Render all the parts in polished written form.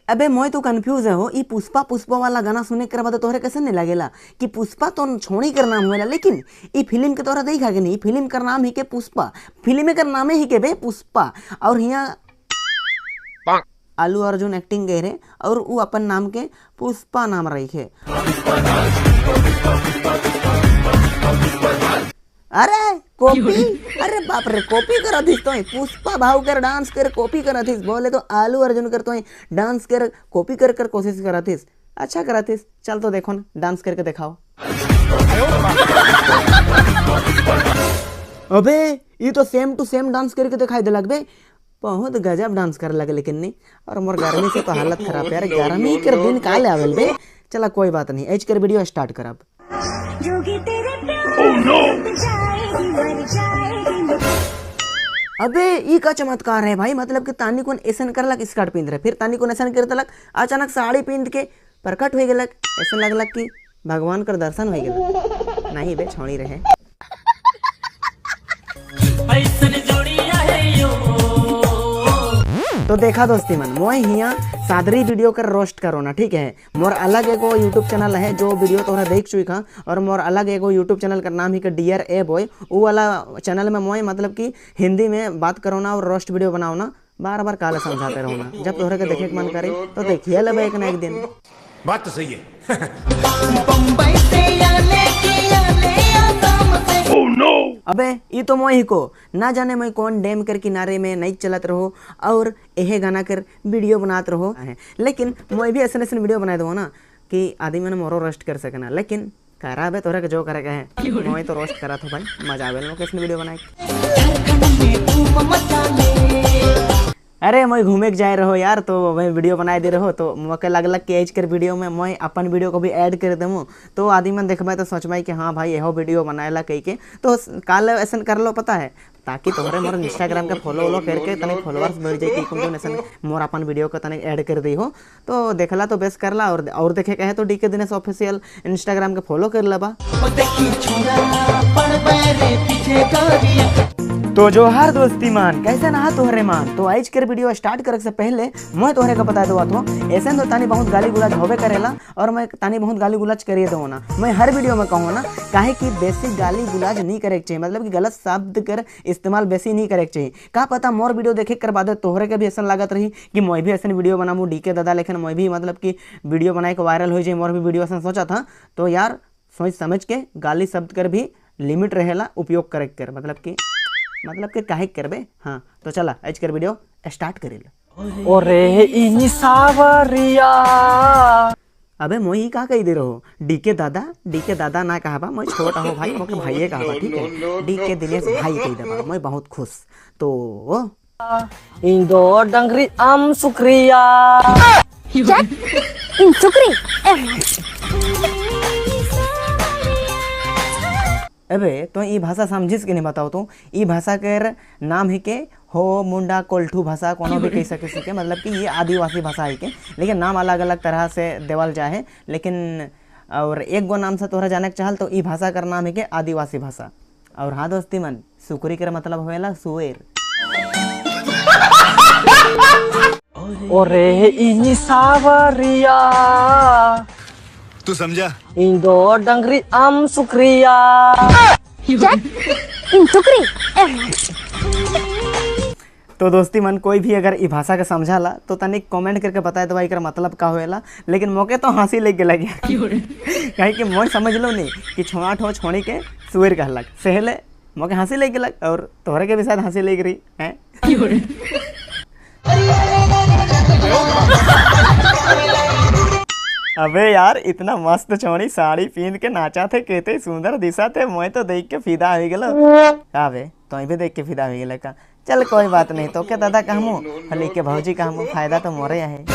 अबे मैं तो कंफ्यूज हो, ई पुष्पा पुष्पा वाला गाना सुने के बाद तोहरे कैसे नहीं लगेला कि पुष्पा तो छोड़ी कर नाम होएला, लेकिन ई फिल्म के तोहरा देखा के नहीं, फिल्म कर नाम ही के पुष्पा, फिल्म कर नामे ही के बे पुष्पा। और हिया आलू अर्जुन एक्टिंग गए रहे और वो अपन नाम के पुष्पा नाम रही है। अरे कॉपी, अरे बाप रे कॉपी करा थी तो पुष्पा भाव कर डांस कर कॉपी करा थी, बोले तो आलू अर्जुन कर तो डांस कर कॉपी कर कर कोशिश करा थी, अच्छा करा थी। चल तो देखो ना डांस करके दिखाओ। अबे ये तो सेम टू सेम डांस करके दिखाई दे लग बे, बहुत गजब डांस कर लगे लेकिन नहीं। और मोर गर्मी से तो हालत खराब है यार, गर्मी के दिन काले आवेल बे। चला कोई बात नहीं, एज कर वीडियो स्टार्ट करब। अबे ई का चमत्कार है भाई, मतलब कि तानी कोन ऐसन करलक स्कर्ट पिंध रहे, फिर तानी कोन ऐसन कर दलक अचानक साड़ी पिंध के प्रकट हो गेलक, ऐसा लगलक कि भगवान कर दर्शन हो गेलक। नहीं बे छोड़ी रहे। तो देखा दोस्ती मन, मोय हिया सादरी वीडियो कर रोस्ट करो ना, ठीक है। मोर अलग एगो यूट्यूब चैनल है जो वीडियो तोहरा देख चुका, और मोर अलग एगो यूट्यूब चैनल का नाम ही के डियर ए बॉय, वो वाला चैनल में मोय मतलब कि हिंदी में बात करो ना और रोस्ट वीडियो बनाओ ना, बार बार काला समझाते रहो ना। जब तोहरा के देखे के मन करे तो देखिए लेबे एक ना एक दिन। बात तो सही है। अबे ये तो मोही को ना जाने मैं कौन डैम कर किनारे में नहीं चलत रहो और यह गाना कर वीडियो बनात रहो, लेकिन मैं भी ऐसे ऐसे वीडियो बना दो ना कि आदमी मैंने मोरो रोस्ट कर सकना, लेकिन करा बे तोरा के जो करे के है मैं तो रोस्ट करा था भाई, मजा आवे कैसे वीडियो बनाए। अरे मैं घूमे के जाए रहो यार, तो मैं वीडियो बनाए दे रहो, तो मोके लगलक कि एज कर वीडियो में मैं अपन वीडियो को भी ऐड कर देमू, तो आदमी मन देखबे तो सोचबे कि हाँ भाई यहो वीडियो बनाएला कह के। तो काल ऐसा कर लो पता है, ताकि तोहरे मोर इंस्टाग्राम के फॉलो वॉलो करके तने फॉलोअर्स बढ़ जाए कि कौन ऐसा मोर अपन वीडियो को तने ऐड कर दी हो। तो देखला तो बेस करला, और देखे कहे तो डी के दिनेश ऑफिशियल इंस्टाग्राम के फॉलो कर लबा। तो जोहार दोस्ती मान, कैसे नहा तोहरे मान। तो आज कर वीडियो स्टार्ट करे से पहले मैं तोहरे का बता दो तो ऐसे तो तानी बहुत गाली गुलाज होबे करेला, और मैं तानी बहुत गाली गुलाज करिए दो ना, मैं हर वीडियो में कहूँ ना काहे कि बेसिक गाली गुलाज नहीं करे चाहिए, मतलब कि गलत शब्द कर इस्तेमाल बेसी नहीं करे चाहिए। का पता मोर वीडियो देखे कर बाद तोहरे के भी ऐसा लागत रही कि मैं भी ऐसा वीडियो बनाऊँ डी के दादा, लेकिन मैं भी मतलब कि वीडियो बनाए के वायरल हो जाए, मोर भी वीडियो ऐसा सोचा था। तो यार सोच समझ के गाली शब्द कर भी लिमिट रहेला उपयोग करे कर, मतलब कि काहे करबे। हाँ तो चला आज कर वीडियो स्टार्ट करेला। ओरे इनी सावरिया, अबे मोही का कही दे रहो डी के दादा ना कहबा, मैं छोटा हो भाई, मोके भाईये कहबा, ठीक है, डी के दिनेश भाई कही देबा, मैं बहुत खुश। तो इंदो डंगरी आम शुक्रिया इन सुक्री। अबे तो ई भाषा समझिस के नहीं बताओ, तो ई भाषा के नाम ही के हो मुंडा कोल्ठू भाषा कोनो भी कह सके सके, मतलब कि ये आदिवासी भाषा है के, लेकिन नाम अलग अलग तरह से देवल जाए, लेकिन और एक गो नाम से तोहरा जाने के चाहल तो ई भाषा कर नाम है के आदिवासी भाषा। और हाँ दोस्ती मन, सुकरी के मतलब होएला सुएर। ओरे इनी सावरिया, तू समझा, इंदो डंगरी आम शुक्रिया। इन सुक्री। तो दोस्ती मन कोई भी अगर ई भाषा के समझाला तो तनिक कमेंट करके बताए दो एकर मतलब का होएला, लेकिन मौके तो हंसी लग गेला काहे कि मोय समझ लो नहीं कि छोड़ा ठो छोड़ी के सुअर कहलक, सहले मौके हंसी लग गेलक, और तोहरे के भी शायद हंसी लग रही है। अबे यार इतना मस्त छोड़ी साड़ी पहन के नाचा थे, कहते सुंदर दिशा थे, मैं तो देख के फिदा हो गेलो। अबे तो भी देख के फिदा हो गेल का, चल कोई बात नहीं, तो के दादा कहमो हली के भौजी कहमो, फायदा तो मोरे है।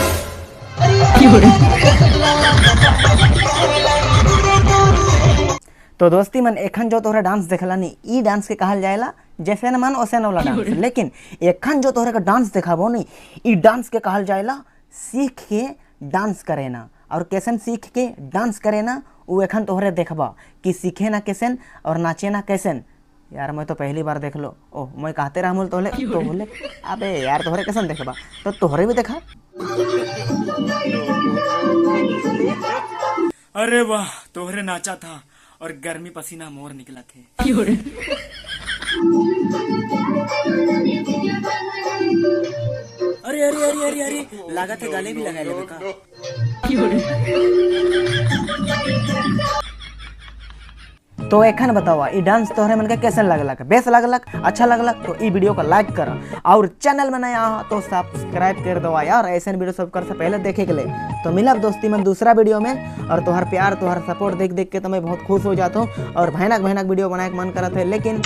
तो दोस्ती मन एखन जो तोहरा डांस देखला नी, ई डांस के कहल जाएला जैसे न मन ओसे न वाला डांस, लेकिन एखन जो तोहरा का डांस देखाबो नी, ई डांस के कहल जाएला सीख के डांस करे ना। और कैसन सीख के डांस करे ना वो एखन तोहरे देखबा कि सीखे ना कैसन और नाचे ना कैसन। यार मैं तो पहली बार देख लो। ओह मैं कहते रहा मोल तोहले तो बोले अबे यार तोहरे कैसन देखबा, तो तोहरे भी देखा। अरे वाह तोहरे नाचा था और गर्मी पसीना मोर निकला थे। अरे अरे अरे अरे अरे लागत है गाले भी लगाए लेबे का। तो एखन बतावा ई डांस तोहरे मन के कैसन लगलक, बेस लगलक, अच्छा लगलक तो ई वीडियो को लाइक कर और चैनल में नया हो तो सब्सक्राइब कर दो यार, ऐसे वीडियो सब कर से पहले देखे के लिए। तो मिलब दोस्ती मन दूसरा वीडियो में, और तोहर प्यार तोहर सपोर्ट देख देख के तो मैं बहुत खुश हो जाता हूँ और भयानक भयानक वीडियो बनाए के मन करत है, लेकिन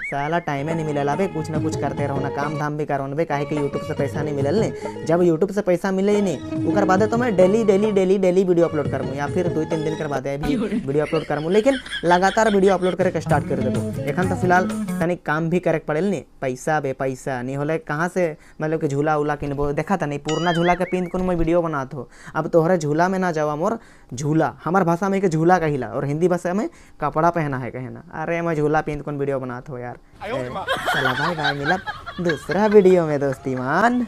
साला टाइम नहीं मिलल बे, कुछ ना कुछ करते रहो ना, काम धाम भी करो ना बे, काहे कि यूट्यूब से पैसा नहीं मिलल ने। जब यूट्यूब से पैसा मिले ही नहीं उकर बादे तो मैं daily daily daily daily video upload करूँ या फिर 2-3 दिन के बाद भी वीडियो अपलोड करूँ, लेकिन लगातार वीडियो अपलोड करे के स्टार्ट कर देबो। एखन तो फिलहाल तनिक काम भी करे पड़ेल नहीं, पैसा बे पैसा नहीं होले कहाँ से मतलब कि झूला उला किनबो, देखा था नहीं पुरना झूला के पिंद कोनो मैं वीडियो बनात हो। अब तोहरे झूला में ना जावा, मोर झूला हमार भाषा में एक झूला कहिला और हिंदी भाषा में कपड़ा पहना है कहना। अरे मैं झूला पिंद कौन वीडियो बनात हो यार। चला भाई भाई, मिला दूसरा वीडियो में दोस्ती मान।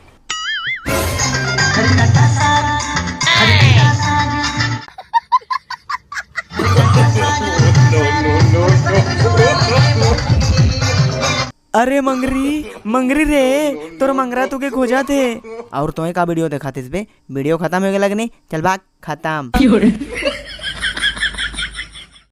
अरे मंगरी मंगरी रे तोर मंगरा तुके खोजा थे। और तुम्हें का वीडियो दिखाते बे, वीडियो खत्म हो गया लगनी, चल भाग खत्म।